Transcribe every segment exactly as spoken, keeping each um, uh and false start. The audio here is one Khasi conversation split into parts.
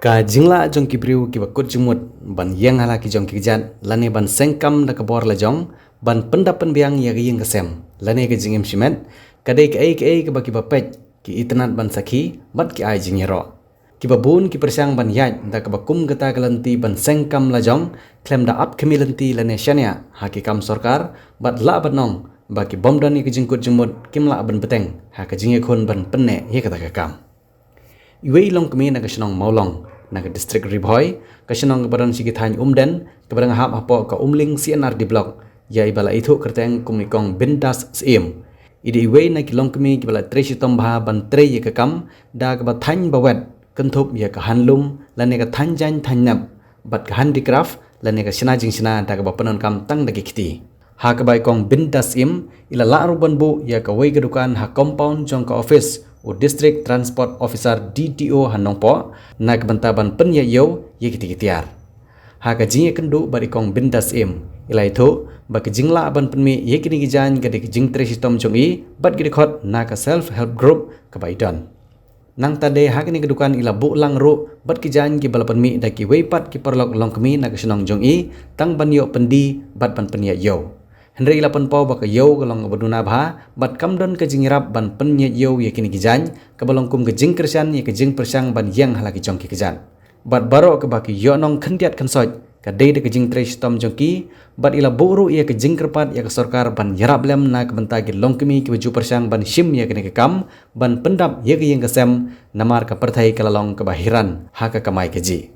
Ka jinglah jong ki briew kiba kut jingmut ban ïeng ha la ki jong ki kjat lane ban seng kam da ka bor la jong ban pyndap pynbiang ïa ka ïing ka sem lane ka jingim shimet, ka dei kaei kaei kaba kiba peit ki itynnad ban sakhi bad ki ai jingïaroh. Kiba bun ki pyrshang ban ïaid da kaba kum kata ka lynti ban seng kam la jong khlem da ap khmih lynti lane shaniah ha ki kam sorkar bad lah ban ong ba ki bym don ïa ka jingkut jingmut kim lah ban bteng ha ka jingïakhun ban pynneh ïa kata ka kam. Iwei i longkmie na ka shnong Mawlong na ka district Ri Bhoi, ka shnong kaba don sha ki thaiñ Umden kaba dang hap hapoh ka Umling C&RD Block, ïa iba la ithuh kyrteng kum i kong Bindas Syiem. I dei iwei na ki longkmie kiba la trei shitom bha ban trei ïa ka kam da kaba thaiñ ba wet, kynthup ïa ka handloom lane ka thaiñ jaiñ thaiñ nep bad ka handicraft lane ka shna jingshna da kaba pyndonkam tang da ki kti. Ha kaba i kong Bindas Syiem i la lah ruh ban buh ïa kawei ka dukan ha compound jong ka office u District Transport Officer, D T O, ha Nongpoh na ka bynta ban pynïaid ïew ïa kiti ki tiar. Ha ka jingïakynduh bad i kong Bindas Syiem i la ïathuh ba ka jinglah ban pynmih ïa kine ki jaiñ ka dei ka jingtrei shitom jong i bad ka dei khot na ka self help group kaba i don. Nangta de ha kane ka dukan i la buh lang ruh bad ki jaiñ kiba la pynmih da kiwei pat ki paralok longkmie na ka shnong jong i tang ban ïoh pyndie bad ban pynïaid ïew. Hynrei i la pynpaw ba ka ïew ka long kaba duna bha bad kam don ka jingïarap ban pynïaid ïew ïa kine ki jaiñ, kaba long kum ka jingkyrshan ïa ka jingpyrshang ban ïeng ha la ki jong ki kjat. Bad baroh kaba ki ïoh nong khyndiat khynsoit ka dei da ka jingtrei shitom jong ki, bad i la buh ruh ïa ka jingkyrpad ïa ka sorkar ban ïarap lem na ka bynta ki longkmie kiba ju pyrshang ban shim ïa kane ka kam ban pyndap ïa ka ïing ka sem, namar ka pyrthei ka la long kaba hiran ha ka kamai kajih.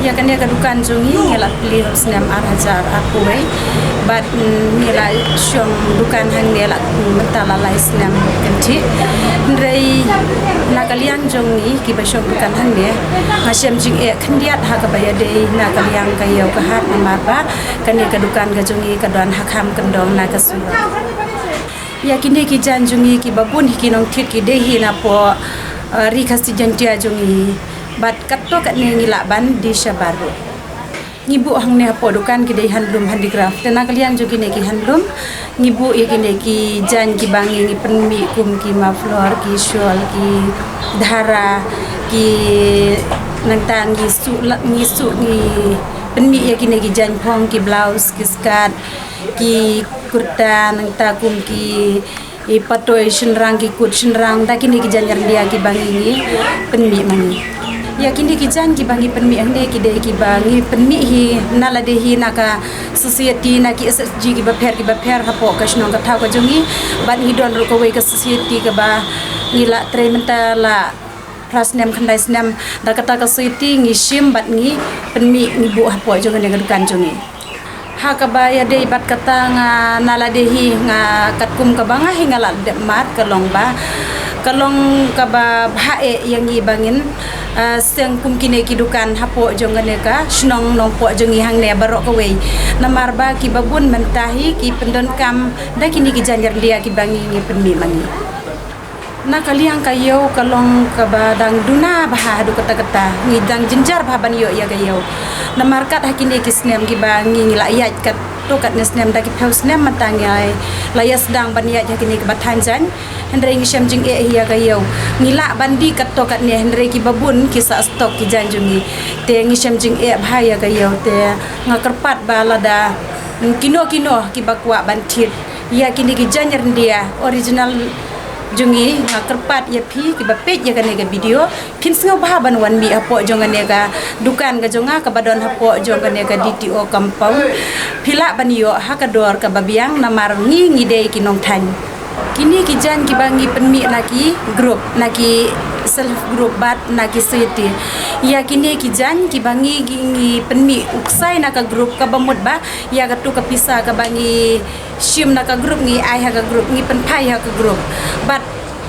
Ïa kane ka dukan jong ngi ngi la plie ha u snem ar hajar arphew wei. Bad, mm, ngi la shong dukan hangne la, mm, mynta la lai snem kynthih. Hynrei na ka liang jong ngi kiba shong dukan hangne, nga shem jingeh khyndiat ha kaba ïadei na ka liang ka ïew ka hat namar ba kane ka dukan ka jong ngi ka don ha kham kyndong na ka surok. Ïa kine ki jaiñ jong ngi kiba bun hi ki nongthied ki dei hi napoh, eh, Ri Khasi Jaiñtia jong ngi. Bad katto katne ngi lah ban die shabar ruh. Ngi buh hangne hapoh dukan ki dei handloom handicraft. Te na ka liang jong kine ki handloom ngi buh ïa kine ki jaiñ kiba ngi, ngi pynmih kum ki muffler, ki shawl, ki dhara, ki nangta ngi suh la, ngi suh ngi pynmih ïa kine ki jaiñ phong, ki blouse, ki skirt, ki kurta, nangta kum ki, i patoi shynrang, ki kut shynrang, da kine ki jaiñ ryndia kiba ngi, ngi pynmih ma ngi. Ïa kine ki jaiñ kiba ngi pynmih hangne ki dei kiba ngi pynmih hi na lade hi na ka society, na ki S H G kiba pher kiba pher hapoh ka shnong ka thaw ka jong ngi. Bad ngi don ruh kawei ka society kaba ngi la trei mynta la phra snem khyndai snem, da kata ka society ngi shim bad ngi pynmih ngi buh hapoh jong kane ka dukan jong ngi. Ha kaba ïadei bad kata nga na lade hi nga katkum kaba nga hi nga la dep mad ka long ba, ka long kaba bha eh ïa ngi ba ngin Ah, seng kum kine ki dukan hapoh jong kane ka shnong Nongpoh jong ngi hangne baroh kawei. Namar ba kiba bun mynta hi ki pyndonkam da kine ki jaiñ ryndia kiba ngi ngi pynmih ma ngi. Na ka liang ka ïew ka long kaba dang duna bha haduh katta katta, ngi dang jynjar bha ban ïoh ïa ka ïew. Namar kat ha kine ki snem kiba ngi ngi la ïaid katto katne snem, da ki phew snem mynta ngi la ïa sdang ban ïaid ha kine kiba thaiñ jaiñ. Hynrei ngi shem jingeh hi ïa ka ïew. Ngi lah ban die katto katne hynrei kiba bun ki sah stok ki jaiñ jong ngi. Te ngi shem jingeh bha ïa ka ïew, te nga kyrpad ba lada kino kino kiba kwah ban thied ïa kine ki jaiñ ryndia original jong ngi, nga kyrpad ïa phi kiba peit ïa kane ka video, phin sngewbha ban wan mih hapoh jong kane ka dukan ka jong nga kaba don hapoh jong kane ka D T O compound. Phi lah ban ïoh ha ka dor kaba biang namar ngi ngi dei ki nongthaiñ. Kine ki jaiñ kiba ngi pynmih na ki group, na ki self group bad na ki society. Ïa kine ki jaiñ kiba ngi ngi, ngi pynmih u ksai na ka group kaba mut ba ïa katu ka pisa kaba ngi shim na ka group ngi ai ha ka group, ngi pynphai ha ka group. Bad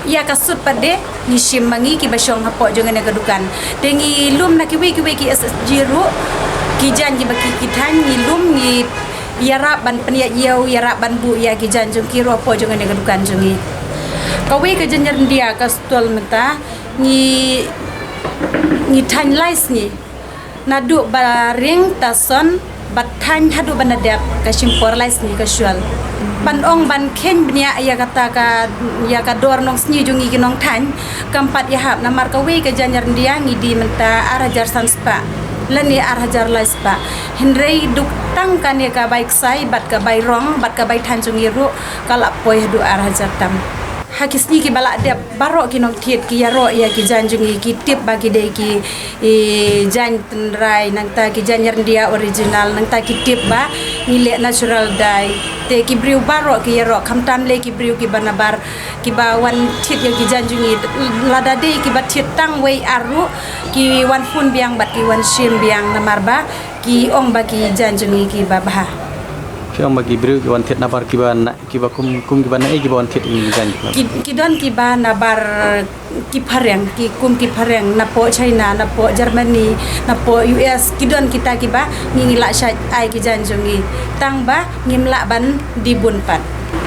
ïa ka sut pat de ngi shim ma ngi kiba shong hapoh jong kane ka dukan. Te ngi lum na kiwei kiwei ki S H G ruh, ki jaiñ kiba ki, ki thaiñ ngi lum, ngi ïarap ban pynïaid ïew, ïarap ban buh ïa ki jaiñ jong ki ruh hapoh jong kane ka dukan jong ngi. Kawei ka jaiñ ryndia ka stall mynta ngi, ngi thaiñ lai sngi. Naduh ba ring ta son, ba thaiñ haduh ba na dep, ka shim por lai sngi ka shuwal. Ban ong ban kheiñ bniah ïa kata ka, ïa ka dor nongsngi jong ngi ki nongthaiñ, kam pat ïahap namar kawei ka jaiñ ryndia ngi die mynta ar hajar san spah lane ar hajar lai spah. Hynrei duk tang kane ka bai ksai bad ka bai rong bad ka bai thaiñ jong ngi ruh ka la poi haduh ar hajar tam. Ha ki sngi kiba la dep baroh ki nongthied ki ïaroh ïa ki jaiñ jong ngi, ki tip ba ki dei ki, i, jaiñ tynrai, nangta ki jaiñ ryndia original, nangta ki tip ba ngi leh natural dye. Te ki briew baroh ki ïaroh, khamtam lei ki briew kiba nabar, kiba wan thied ïa ki jaiñ jong ngi. Lada dei kiba thied tang wei ar ruh, ki wan phone biang bad ki wan shim biang namar ba ki ong ba ki jaiñ jong ngi kiba bha. Ki ong ba ki briew ki wan thied nabar kiba na, kiba kum, kum kiba na, eh, kiba wan thied ïa ki jaiñ kiba. Ki, ki don kiba nabar ki phareng, ki kum ki phareng, napoh China, napoh Germany, napoh U S, ki don kita kiba ngi ngi la shait ai ki jaiñ jong ngi. Tang ba ngim lah ban die bun pat.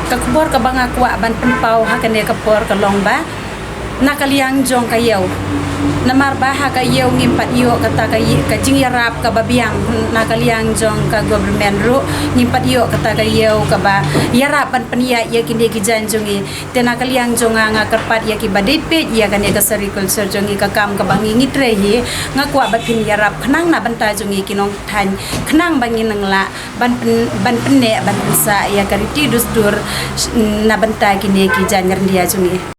Ka khubor kaba nga kwah ban pynpaw ha kane ka por ka long ba na ka liang jong ka ïew. Namar ba ha ka ïew ngim pat ïoh kata ka ï-, ka jingïarap kaba biang na ka liang jong ka government ruh, ngim pat ïoh kata ka ïew kaba ïarap ban pynïaid ïa kine ki jaiñ jong ngi. Te na ka liang jong nga nga kyrpad ïa kiba dei peit ïa kane ka sericulture jong ngi, ka kam kaba ngi ngi trei hi, nga kwah ba phin ïarap khnang na bynta jong ngi ki nongthaiñ, khnang ba ngin nang lah ban pyn-, ban pynneh ban pynsah ïa ka riti dustur na bynta kine ki jaiñ ryndia jong ngi.